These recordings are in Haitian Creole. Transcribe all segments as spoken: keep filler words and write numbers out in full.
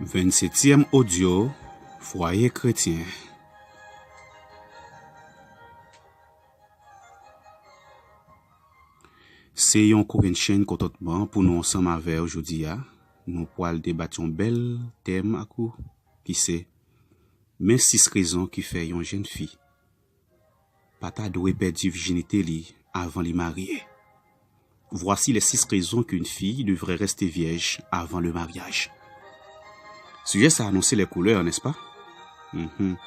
Vennsetyèm odyo, Fwaye Kretyen. Se yon kokennchenn kontantman pou nou ansanm avè w jodi a. Nou pral debat yon bèl tèm ak ou, ki se, men sis rezon ki fè yon jèn fi pa ta dwe pèdi vijinite li avan li marye. Voici les six raisons qu'une fille devrait rester vierge avant le mariage. Sijè sa anonse lè koulè, n'est-ce pas? Mhm.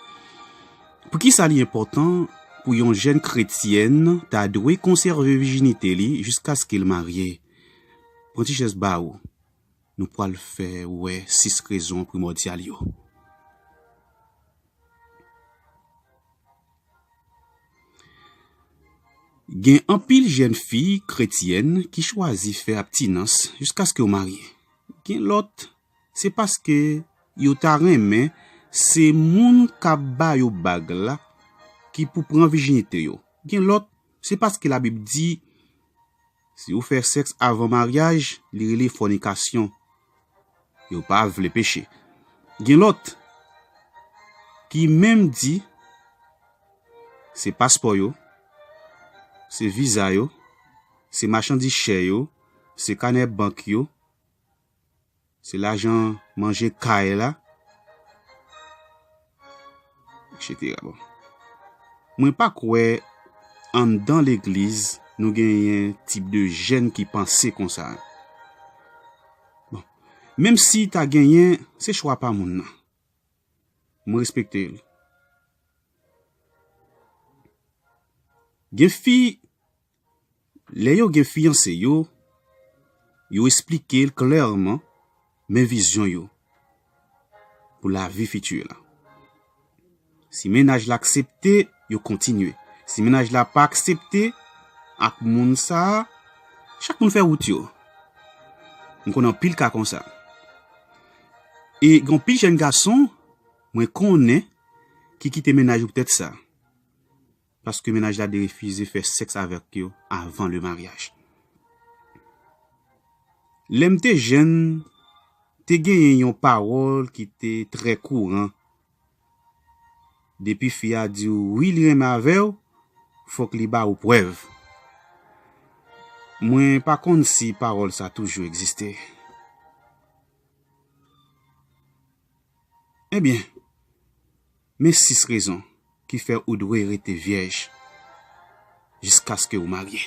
Poukisa li enpòtan pou yon jèn kretyèn ta dwe konsève vijinite li jiskaske l marye? Pran ti chèz ba ou. Nou pral fè wè sis rezon primòdyal yo. Gen anpil jèn fi kretyèn ki chwazi fè abstinans jiskaske yo marye. Gen lòt, se paske yo ta renmen se moun k ap ba yo bag la ki pou pran vijinite yo. Gen lòt, se paske Labib di, si ou fè sèks avan maryaj, li rele fònikasyon. Yo pa vle peche. Gen lòt ki menm di, se paspò yo, se viza yo, se machandiz chè yo, se kanè bank yo, se lajan manje kay la, etsetera. Bon. Mwen pa kwè anndan legliz nou genyen tip de jèn ki panse konsa. Bon. Menm si ta genyen, se chwa pa moun nan. Mwen respekte l. Gen fi, lè yo gen fiyanse yo, yo esplike l klèman, men vizyon yo pou lavi fiti la. Si mennaj la aksepte, yo kontinye. Si mennaj la pa aksepte ak moun sa a, chak moun fè wout yo. M konn anpil ka konsa. E gen anpil jèn gason, mwen konnen, ki kite mennaj yo poutèt sa. Paske mennaj la derefize fè sèks avèk yo avan le maryaj. Lè m te jèn, te genyen yon pawòl ki te trè kouran. Depi fi a di w wi, li renmen avè w, fòk li ba ou prèv. Mwen pa konn si pawòl sa toujou egziste. Ebyen, men sis rezon ki fè ou dwe rete vyèj jiskaske ou marye.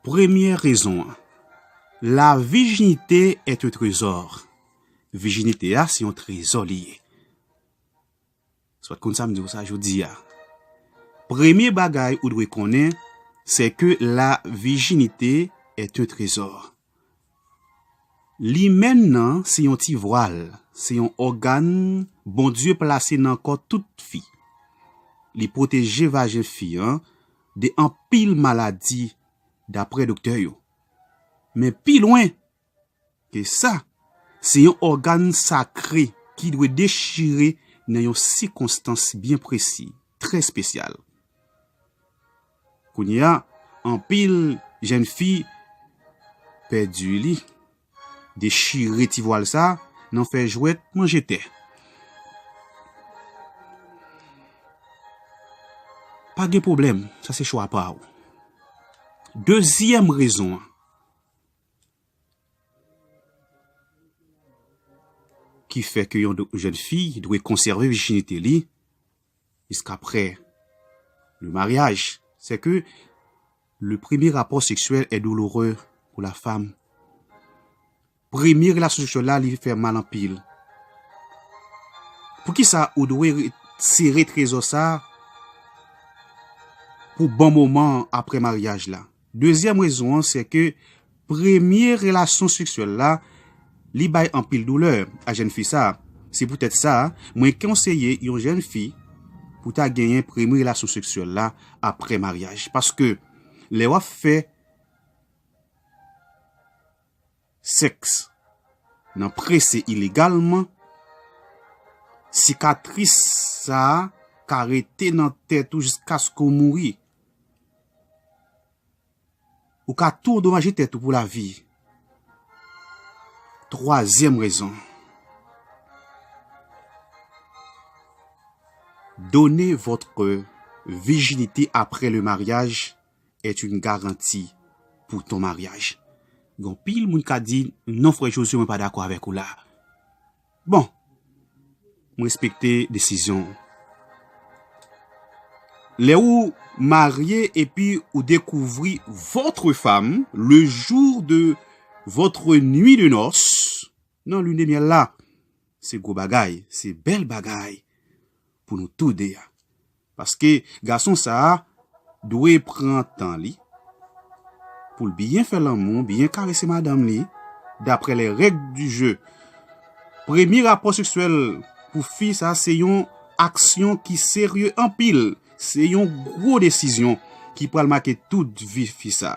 Premyè rezon an, la virginité est un trésor. Vijinite a se yon trezò li ye. Si w pa t konn sa, m di w sa jodi a. Premye bagay ou dwe konnen, c'est que la virginité est un trésor. Limèn nan se yon ti vwal, se yon ògàn Bondye plase nan kò tout fi. Li pwoteje vajen fi an de anpil maladi, daprè doktè yo. Men pi lwen ke sa, se yon ògàn sakre ki dwe dechire nan yon sikonstans byen presi, trè espesyal. Kounye a, anpil jèn fi pèdi li, dechire ti vwal sa, nan fè jwèt manje tè. Pa gen pwoblèm, sa se chwa pa w. Dezyèm rezon an ki fè ke yon do-, jèn fi dwe konsève vijinite li jiskaprè le maryaj, c'est que le premier rapport sexuel est douloureux pour la femme. Premye relasyon seksyèl la, li fè mal anpil. Poukisa ou dwe re-, sere trezò sa pou bon moman apre maryaj la? Dezyèm rezon an, se ke premye relasyon seksyèl la, li bay anpil doulè a jèn fi sa. Se poutèt sa, mwen konseye yon jèn fi pou ta genyen premye relasyon seksyèl la apre maryaj. Paske lè w ap fè sèks nan prese ilegalman, sikatris sa a ka rete nan tèt ou jiskaske w mouri. Ou ka tou andomaje tèt ou pou lavi. Troisième raison. Donner votre virginité après le mariage est une garantie pour ton mariage. Gen anpil moun ka di, "Non, frè Josué, mwen pa dakò avèk ou la." Bon, m respekte desizyon w. Lè ou marye epi ou dekouvri votre femme le jour de votre nuit de noces, nan lune de miel la, se gwo bagay, se bèl bagay pou nou tou de a. Paske gason sa a dwe pran tan li pou l byen fè lanmou, byen karese madanm li, d'après les règles du jeu. Premye rapò seksyèl pou fi sa se yon aksyon ki serye anpil. Se yon gwo desizyon ki pral make tout vi fi sa.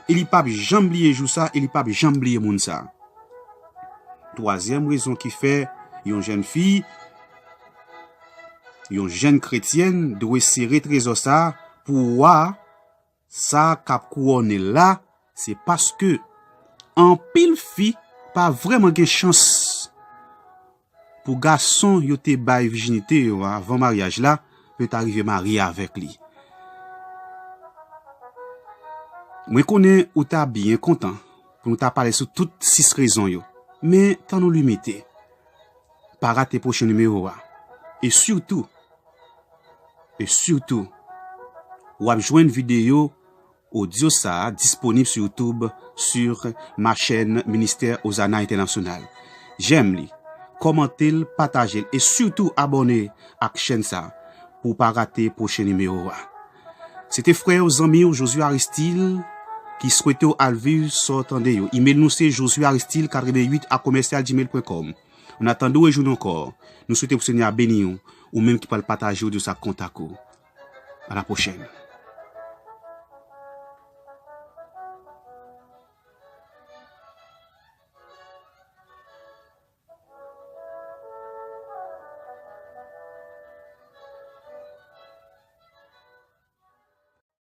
E li p ap janm bliye jou sa, e li p ap janm bliye moun sa. Twazyèm rezon ki fè yon jèn fi, yon jèn kretyèn dwe sere trezò sa pou wa sa k ap kouwone l la, se paske anpil fi pa vrèman gen chans pou gason yo te bay vijinite yo avan maryaj la, pou yo ta rive marye avèk li. Mwen konnen ou ta byen kontan pou nou ta pale sou tout sis rezon yo, men tan nou limite. Pa rate pwochen nimewo a. E sitou, e sitou, w ap jwenn videyo odyo sa a disponib sou YouTube, sur ma chaîne Ministère Hosanna International. Jèm li, kòmante l, pataje l e sitou abòne ak chèn sa a pou w pa rate pwochen nimewo a. Se te frè w, zanmi w, Josué Aristil, ki swete w al viv sa w tande yo. Imèl nou se josué aristil katreventuit a commercial gmail point com. An atandan w rejwenn nou ankò, nou swete pou Senyè a beni w, ou menm ki pral pataje odyo sa ak kontak ou. A la pwochèn.